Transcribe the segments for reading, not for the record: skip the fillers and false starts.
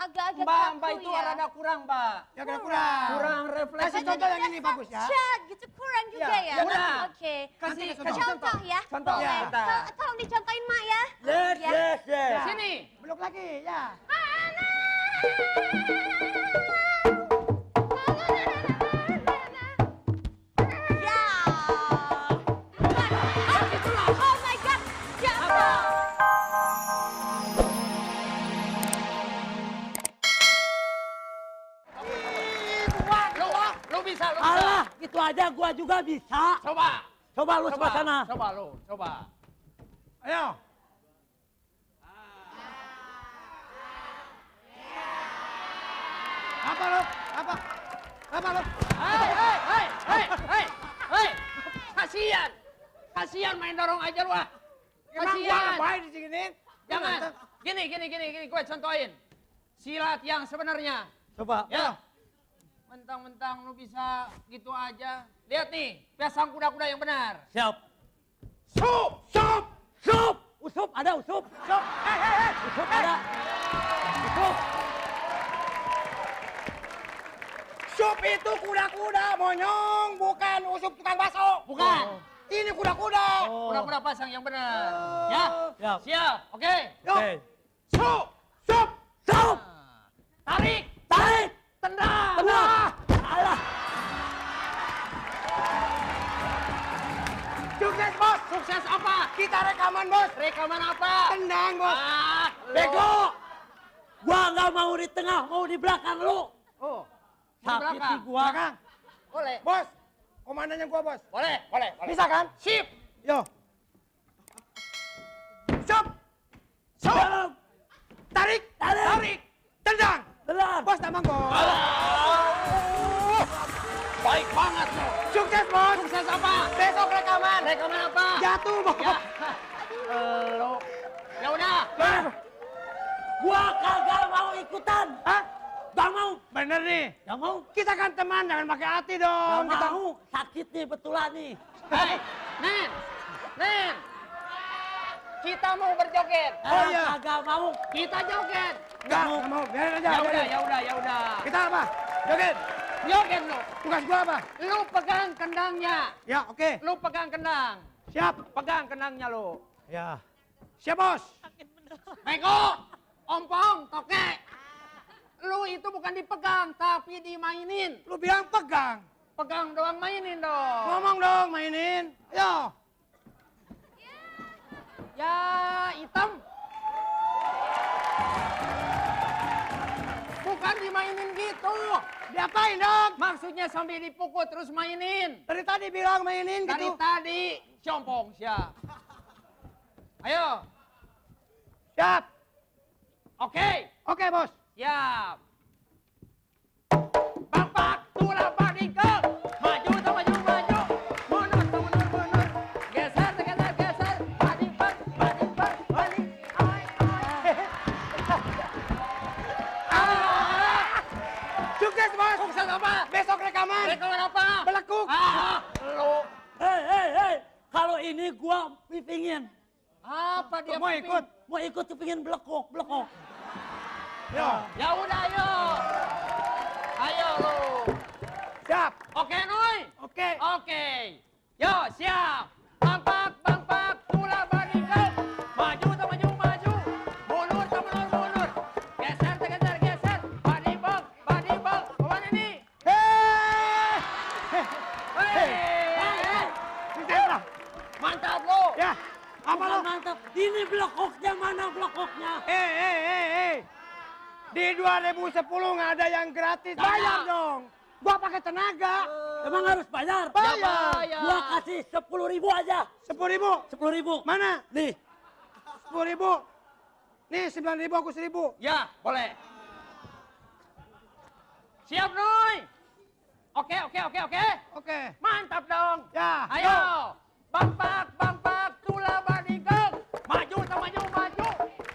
agak-agak Mbak itu ya. rada kurang, Mbak. Ya kurang. Kurang refleks. Kasih contoh yang ini bagus ya. Cat gitu kurang juga Ya, ya. kurang. Oke. Kasih Contoh ya. Contoh. Boleh. Ya. Tolong dicontohin Mak ya. Yes, Ya. yes, yes. Sini. Belok lagi, ya. Ya. Oh my God. Jatuh. Lu bisa. Alah, gitu aja gua juga bisa. Coba. Coba lu sebelah sana. Coba. Ayo. Apa lu? Apa lu? Hei. Kasihan main dorong aja lu ah. Emang gua ngapain di sini? Jangan. Gini, gue contohin. Silat yang sebenarnya. Coba. Ya. Mentang-mentang lu bisa gitu aja. Lihat nih, pasang kuda-kuda yang benar. Siap. Sup! Usup, ada usup. Sup! Hei! Usup ada. Usup. Sup itu kuda-kuda, monyong, bukan usup tukang bakso. Bukan. Ini kuda-kuda. Kuda-kuda pasang yang benar. Ya. Siap. Siap. Oke. Yuk. Oke. Sup! Sup. Tarik. Tarik. Tendang. Tengah. Alah. Sukses, Bos. Sukses apa? Kita rekaman, Bos. Rekaman apa? Tendang, Bos. Bego. Gua nggak mau di tengah, mau di belakang lu. Oh. Di Sakit belakang. di gua. Belakang. Boleh. Bos, komandannya gua, Bos. Boleh. Bisa kan? Sip. Yo. Sup! Siap. Tarik! Tendang! Telan. Bos, tambang, Bos. Baik banget lo. Sukses, Bos. Sukses apa? Besok rekaman. Rekaman apa? Jatuh, Bos. Ya. Lo. Ya udah. Gua kagak mau ikutan. Hah? Gak mau. Bener nih. Gak mau. Kita kan teman, jangan pakai hati Gak dong. Kita... mau. Sakit nih betulan nih. Hei, Nen. Kita mau berjoget. Oh, iya. Kagak mau. Kita joget. Enggak mau. Biarin aja. Ya udah. Kita apa? Joget. Joget lo. Tugas gua apa? Lu pegang kendangnya. Ya, oke. Lu pegang kendang. Siap. Pegang kendangnya lo. Ya. Siap, Bos. Beko, ompong, toke. Lu itu bukan dipegang, tapi dimainin. Lu bilang pegang. Pegang doang, mainin dong. Ngomong dong, mainin. Ayo. Ya, hitam. Bukan dimainin gitu. Diapain dong? Maksudnya sambil dipukul terus mainin. Dari tadi bilang mainin Dari gitu. tadi, compong siap. Ayo, Siap. oke. Oke, Bos. Siap. Bapak, tulang badingke. Maju, tak maju. Mundur, tak mundur. Geser. Badingke. Bading. Sukses, Bos. Sukses apa? Besok rekaman. Rekaman apa? Belekuk. Lu. Hei. Kalau ini gua pipingin. Apa dia? Mau ikut? Mau ikut pipingin belekok. Yo. Ya udah, ayo. Ayo lu. Siap. Oke, Noy. Oke. Oke. Yo, siap. Bangpak, tulang badingke. Maju, tak maju. Mundur, tak mundur. Geser. Badibang. Kemana nih? Hei. Sukses lah. Mantap lo. Ya. Apa lo? Mantap. Ini belekoknya mana belekoknya? Di 2010 nggak ada yang gratis. Bayar dong. Gua pakai tenaga. Emang harus bayar? Bayar. Gua kasih 10.000 aja. 10.000. 10.000. Mana? Nih. 10.000. Nih 9.000 aku 1.000. Ya, boleh. Siap, Noy. Oke. Oke. Mantap dong. Ya. Ayo. Bangpak, tulang badingke. Maju, tak maju.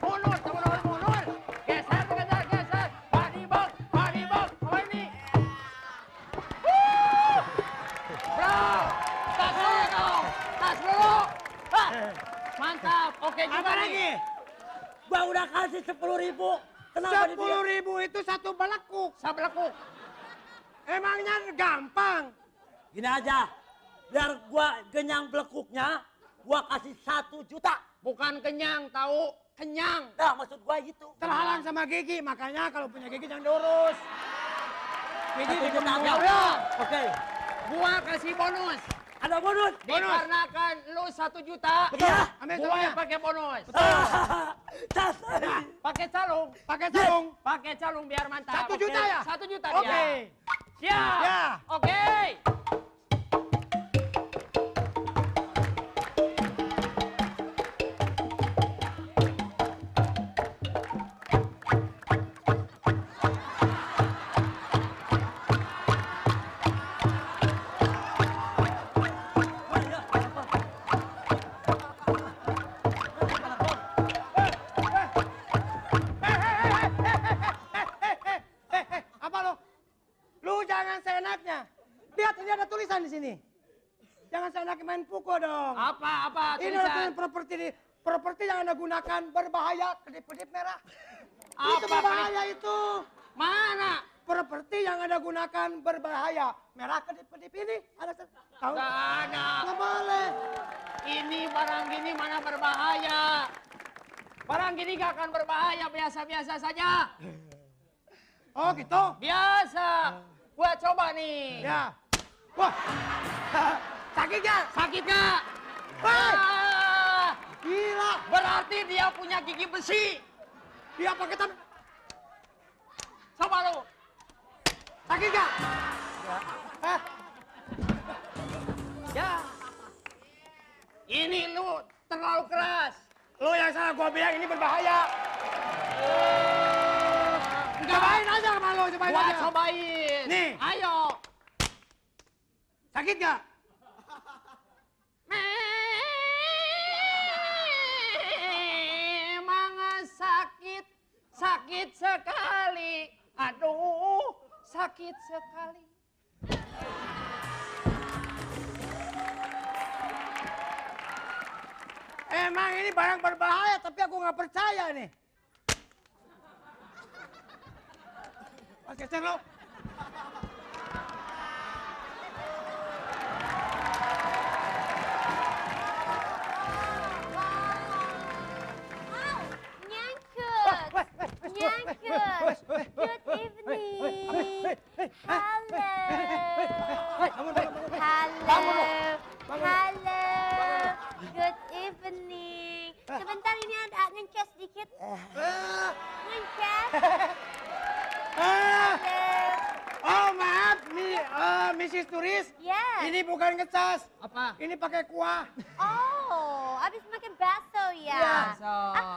Mundur, tak mundur. Geser. Badibang. Kemana nih? Bro, tas dulu dong. Tas dulu. Mantap. Oke juga Apa nih. lagi? Gua udah kasih 10.000. Kenapa 10.000 itu satu belekuk. Sabelekuk. Emangnya gampang. Gini aja, biar gua kenyang belekuknya, gua kasih 1 juta. Bukan kenyang, tahu? Kenyang. Nah, maksud gua gitu. Terhalang sama gigi, makanya kalau punya gigi jangan diurus. Gigi 1 juta digembok. aja. Ya. Oke, Gua kasih bonus. ada bonus. Dikarenakan lu 1 juta. Iya. Ambil Gua calungnya. yang pakai bonus. Tas. Pakai calung. Pakai sarung. Pakai calung biar mantap. 1 juta ya? 1 juta Oke. dia. Siap. Ya. Oke. Apa lo? Lu jangan seenaknya. Lihat ini ada tulisan di sini. Jangan seenaknya main pukul dong. Apa Ini ada tulisan? tulisan properti yang anda gunakan berbahaya, kedip-kedip merah. Itu Apa, berbahaya itu. Mana? Properti yang anda gunakan berbahaya, merah kedip-kedip ini. Ada tahu? Gak ada. Nggak boleh. Ini barang gini mana berbahaya. Barang gini gak akan berbahaya, biasa-biasa saja. Oh gitu. Biasa. Gua coba nih. Ya. Wah. Sakit gak? Sakit gak? Hei, Ah, gila. berarti dia punya gigi besi. Dia pakai tam. Coba lu. Sakit gak? Hah? Ya. Ini lu terlalu keras. Lu yang salah, gua bilang ini berbahaya. Cobain aja sama lu, cobain Gua aja. cobain. Nih. Ayo. Sakit gak? Memang sakit, sakit sekali. Aduh, sakit sekali. Emang ini barang berbahaya, tapi aku nggak percaya nih. Mas geser lo. Wow, nyangkut. Nyangkut. Good evening. Halo. Halo. Halo. Good evening. Sebentar ini ada ngencas dikit. Ngencas. Halo. Oh maaf, Mrs. Turis. Yes. Ini bukan ngecas. Apa? Ini pakai kuah. Oh, abis makan bakso ya? Iya. Bakso.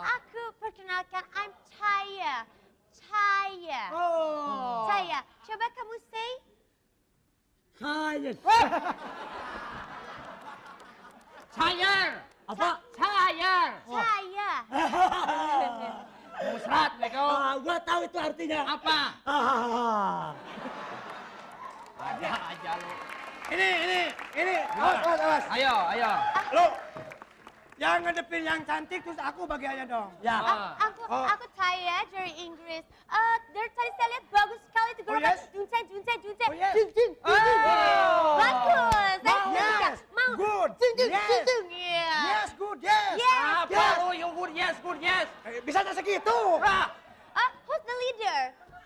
Aku perkenalkan, I'm Chaya. Chaya. Oh. Chaya, coba kamu say. Saya. Sayur. Apa? Sayur. Chaya. Musrat, Beko. Gua tahu itu artinya. Apa? Ah. Ada aja lu. Ini. Awas. Ayo, ayo. Lu, yang ngedepin yang cantik, terus aku bagiannya dong. Ya. Aku Chaya dari Inggris. Dari tadi saya lihat bagus sekali itu gerakan. yes. Junceng. Oh, yes. Oh. Bagus. Saya Wow. suka. Yes. Mau. Good. Jung. Yes. Iya. Yes, good, yes. Yes. Apa Yes. lu? You good yes, good yes. Bisanya segitu. Rah. Who's the leader?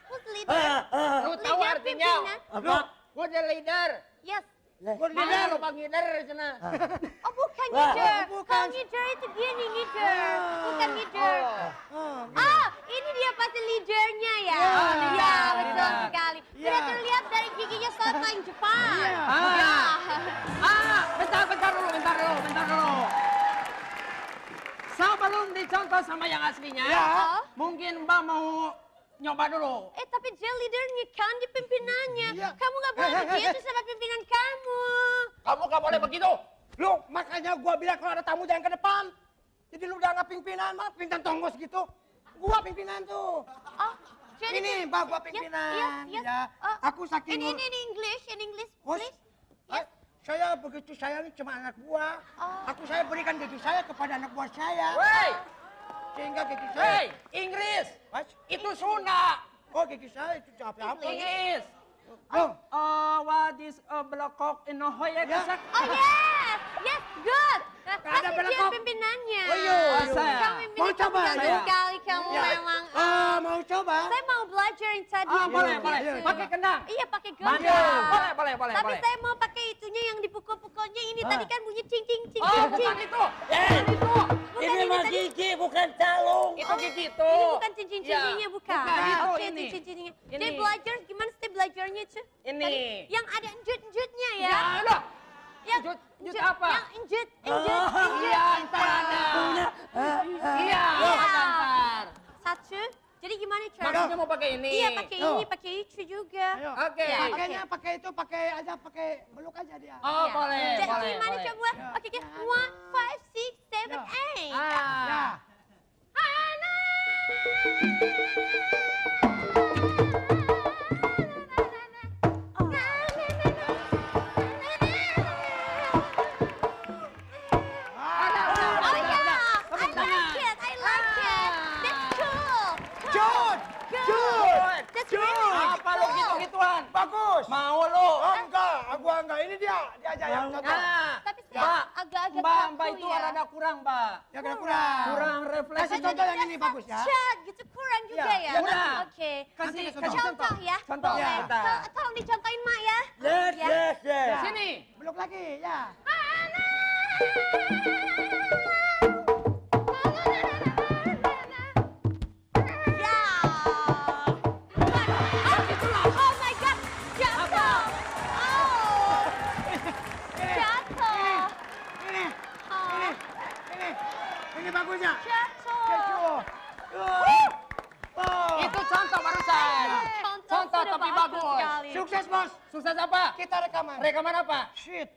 Who's the leader? Lu tahu Leader artinya? pimpinan. Apa? Good leader. Yes. Good Mana leader. lu bang leader di sana? Oh bukan Wah. leader. Bukan. Kalau leader itu gini leader. Bukan leader. Oh, Ah, ini dia pasti leadernya ya. Ya, Iya, betul leader. sekali. Ya. Sudah terlihat dari giginya soto yang Jepang. Iya. Ya. Bentar dulu. Sebelum dicontoh sama yang aslinya, Ya. mungkin Mbak mau nyoba dulu. Tapi dia leadernya kan di pimpinannya. Iya. Kamu nggak boleh begitu sama pimpinan kamu. Kamu gak boleh begitu. Lu, makanya gua bilang kalau ada tamu jangan ke depan. Jadi lu udah nggak pimpinan, mah pimpinan tonggos gitu. Gua pimpinan tuh. Oh, jadi Ini, Mbak, gua pimpinan. Yes. Ya. Oh, Aku saking ini English, Oh, please. saya begitu sayang cuma anak buah. Oh. Saya berikan gigi saya kepada anak buah saya. Woi, Sehingga gigi saya. Hei, Inggris. Mas? Itu Sunda. Oh, gigi saya itu apa? Inggris. Dong. What is a belakok in Hoya gasak? Oh yes, yes, good. ada Kasih dia belakang. pimpinannya. Oh, iya. Saya. Kamu Mau pimpin coba, kamu saya? sekali kamu Ya. memang. Mau coba? Saya mau belajar yang tadi. Boleh, Iya, boleh. iya. Pakai kendang. Iya pakai Mantap. gendang. Boleh. Tapi saya mau pakai itunya yang dipukul-pukulnya ini tadi kan bunyi cing cing cing Oh, cing bukan cing. itu. Eh, Itu. Bukan ini mah tadi. gigi bukan calung. Itu gigi itu. Ini bukan cincin Ya. cincinnya bukan. Bukan, itu Oke, ini. cincin cincinnya. Ini. Jadi belajar gimana sih belajarnya itu? Ini. Tadi yang ada enjut-enjutnya ya. Ya, udah. Yang Enjut apa? Yang enjut. Iya, ntar ada. Iya, ntar. Satu. Jadi gimana cara? Maksudnya mau pakai ini. Iya pakai Yo. ini, pakai itu juga. Ayo. Oke. Ya, Pakainya pakai itu, pakai beluk aja dia. Oh, Ya. boleh, Jadi boleh. gimana boleh. coba? Oke, oke. 1, 5, 6, 7, Ya. 8. Ya. Oh yeah, I like it. That's cool. Jod! Good. Jod! That's really Apa lo cool. gitu-gituan? Bagus! Mau lo? Oh, enggak, gua enggak. Ini dia aja yang cocok. Nah, Tapi saya Mbak, agak-agak Mbak kaku itu ya. rada kurang, Mbak. Ya kurang. Kurang refleks. Kasih contoh yang ini bagus ya. Cat gitu kurang juga Ya, ya. kurang. Oke. Kasih Nanti kasih Contoh ya. Contoh. Boleh. Ya. Bentar. Tolong dicontohin Mak ya. Yes, Ya. yes, yes. Ya. Sini. Beluk lagi, ya. Ya. Oh my God. Jatuh. Oh. Jatuh. Ini, Oh. ini bagus ya. Jatuh. Keju. Oh. Itu contoh barusan. Contoh sudah tapi bagus. sekali. Sukses, Bos. Sukses apa? Kita rekaman. Rekaman apa? Shit.